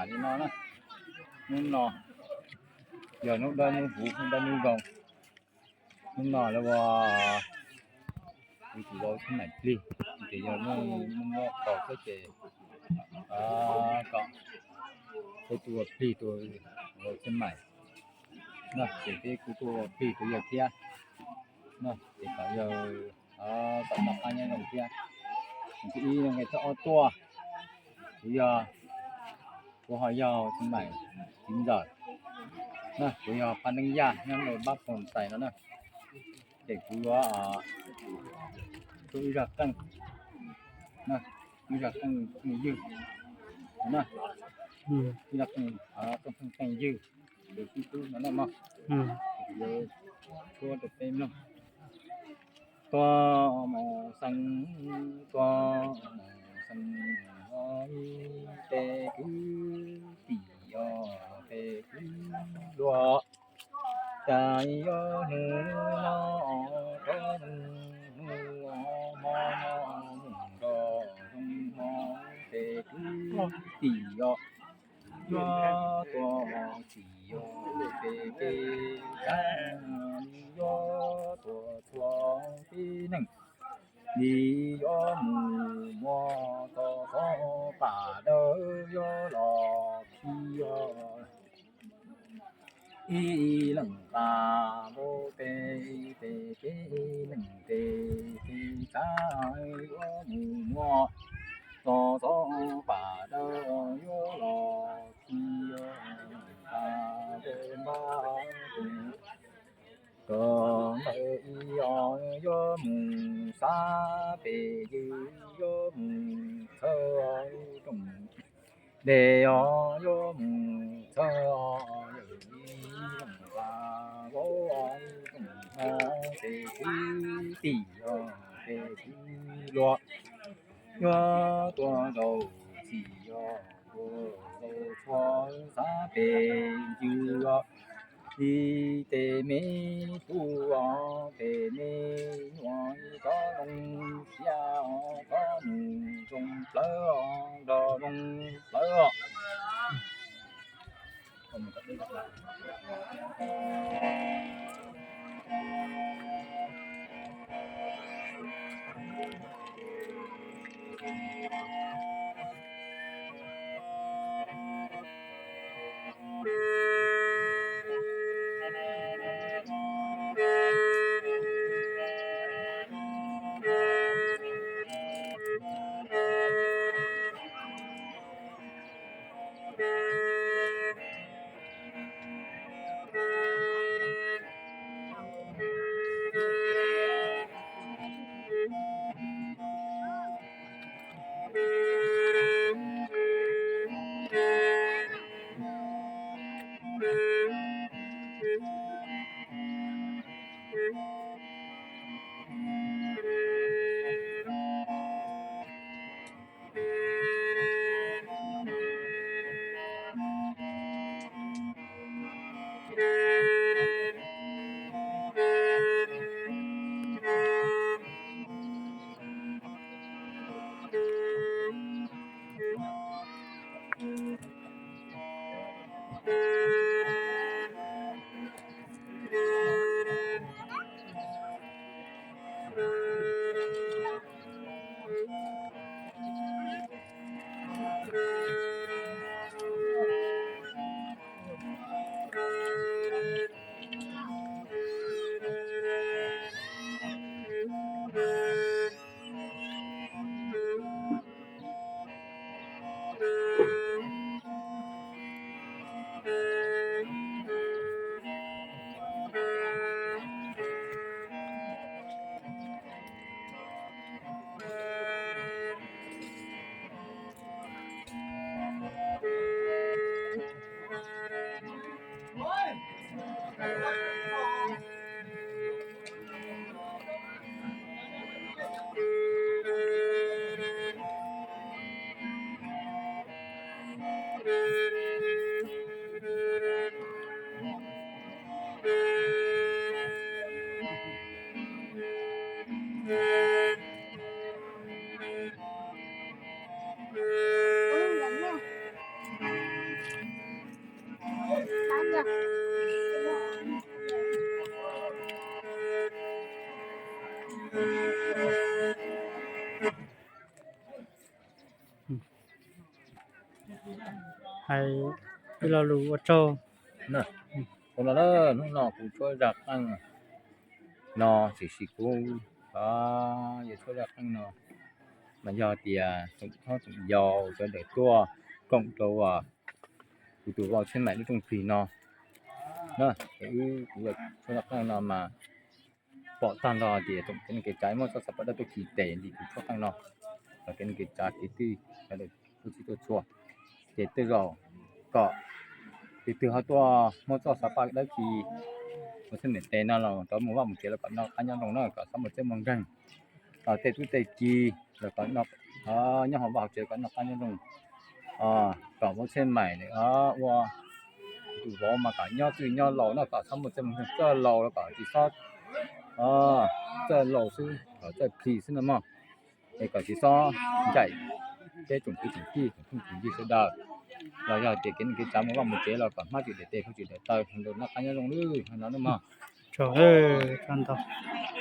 Li no na, hnub no yog hnub dawb hnub huv hnub dawb hnub zoo. Hnub no lawv ua kuv tus vauv xeeb maim plig, ces yog muaj muaj kaus xwb ces kom peb tuaj ua plig tus vauv xeeb maim na, ces peb kuj tuaj ua plig rau yawg thiab na, ces kom yawg tau noj qab nyob zoo thiab. Tus ib yog nqe thawj ob tuaj, kuv yog, kuv ho yog xeeb maim txiv ntxawm na, kuv yog Paj Neeb Yaj nyob rau Pab Phoos Xais no na, ces kuv yuav tuaj ib zaj qeej, ib zaj qeej qeej ywg na, ib zaj qeej qeej qeej ywg, ces tib tub no na mog, yuav tshuab rau peb mloog. Tuaj mus xeeb, tuaj mus xeeb, ib tes kwv tij, ib tes kwv luav, cas yuav hnub no rov mus, hnub hmo no mus nrog zoo hmo, tes kwv tij os, yuav tuaj txim os, tes kev txhav yuav tuaj txhua tib neeg, li yuav mus muab txog txog pam dawb yuav los khi os. Ib leeg tas npaum tes, tes kev leeg tes, tes txhav yuav mus muab txog txog pam dawb yuav los khi os. Leeg tas npaum tes, npaum tes, koj ntawm ib os yuav mus xav pem ywg, yuav mus txhawb rooj dej os, yuav mus txhawb yawm yij leej tas vauv os, rooj hmo tes kwv tij os, tes kwv luav, yuav tuaj zaum txim os, tuaj zaum txhua xav pem ywg os. Li tes me tub os, tes me nyuam, rov zoo siab os, rov mus zoo plawv os, nrog zoo plawv os. Hais ib lo lus ua tsaug. Hnub no, hnub no kuv tshuab zaj qeej no, tiam sis kuv yuav tshuab zaj qeej no mas yog tias tsoom txhob tsoom yau sawv daws tuaj koom rau kuv tus vauv Tsheb Maim lub rooj plig no na. Wb kuv yuav tshuab zaj qeej no mas pom tag nrho tias tsoom kev neej kev tsav muaj txoj xav paj dawb tuaj khi tes ntim kuv tshuab qeej no, los kev neej kev tsav kev twg sawv daws tuaj txhij tuaj txhua, ces tej zaum kom tus twg ho tuaj muaj txoj xav paj dawb khi ua Tsheb Maim tes no los rov mus vaj mus tsev los kom noj qab nyob zoo na, kom txhob muaj txeeb muaj nkeeg. Kom tej tub tej ki los kom nyob hauv vaj hauv tsev kom noj qab nyob zoo. Kom vauv Tsheb Maim ua tus vauv mas kom nyob twj nyob laus no, kom txhob muaj txeeb muaj nkeeg, txawj laus los kom tsis txhob, txawj laus xwb kom txawj plhis xwb no mog. Es kom tsis txhob ncaim peb tsoom kwv tsoom tij tsoom phooj tsoom ywg sawv daws, los yog tias kev neej kev tsav mus vaj mus tsev los kom hmab tsis daim tes, hauj tsis daim taw, noj qab nyob zoo lwj no mog. Tsaug ntau.